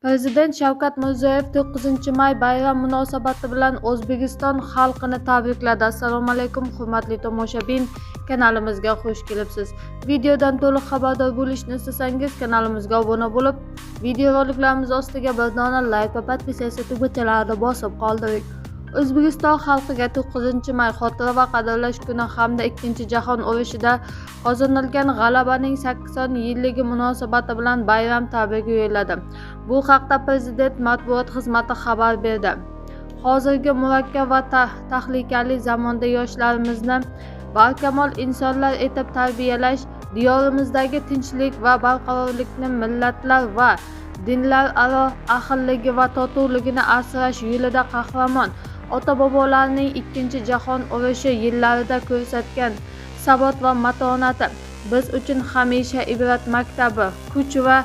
Prezident Shavkat Mirziyoyev 9-may bayram munosabati bilan O'zbekiston xalqini tabrikladi. Assalomu alaykum, hurmatli tomoshabin, kanalimizga xush kelibsiz. Videodan to'liq xabardor bo'lishni istasangiz, kanalimizga obuna bo'lib, videoroliklarimiz ostiga bir dona like va podpisatsiya tugmachalarini bosib qoldiring. O'zbekiston xalqiga 9-may xotira va qadrlash kuni hamda 2-jahon urushida qozonilgan g'alabaning 80 yilligi munosabati bilan bayram tabrigi yo'lladi. Bu haqda Prezident matbuot xizmati xabar berdi. Hozirgi murakkab va tahlikali zamonda yoshlarimizni barkamol insonlar etib tarbiyalash, diyorimizdagi tinchlik va barqarorlikni, millatlar va dinlararo ahilligi va totuvligini asrash yo'lida qahramon ota-bobolarning 2-jahon urushi yillarida ko'rsatgan sabot va matonati biz uchun hamisha ibrat maktabi, kuch va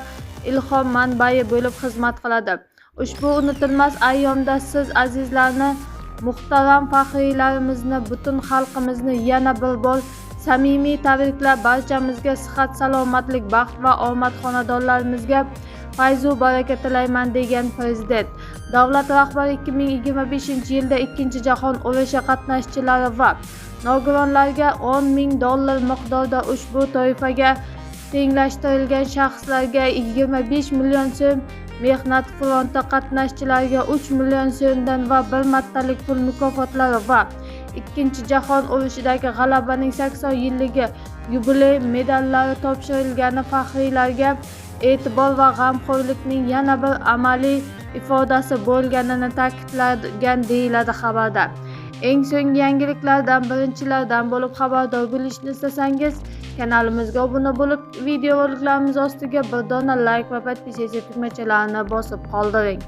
ilhom manbai bo'lib xizmat qiladi. Ushbu unutilmas ayyomda siz azizlarni, muhtaram faxriylarimizni, butun xalqimizni yana bir bor samimiy tabriklab, barchamizga sihat, salomatlik, baxt va omad, xonadonlarimizga fayzu baraka tilayman, degan Prezident. Davlat rahbari 2025-yilda 2-jahon urushi qatnashchilari va nogironlarga 10 000 dollar miqdorida, ushbu toifaga tenglashtirilgan shaxslarga 25 million so'm, mehnat fronti qatnashchilariga 3 million so'mdan va bir martalik pul mukofotlari va 2-jahon urushidagi g'alabaning 80 yilligi yubiley medallari topshirilgani faxriylarga e'tibor va g'amxo'rlikning yana bir amaliy ifodasi bo'lganini ta'kidlagan, deyiladi xabarda. Eng so'nggi yangiliklardan birinchilardan bo'lib xabardor bo'lishni istasangiz, kanalimizga obuna bo'lib, videoroliklarimiz ostiga bir dona like va podpisatsiya tugmachalarini bosib qoldiring.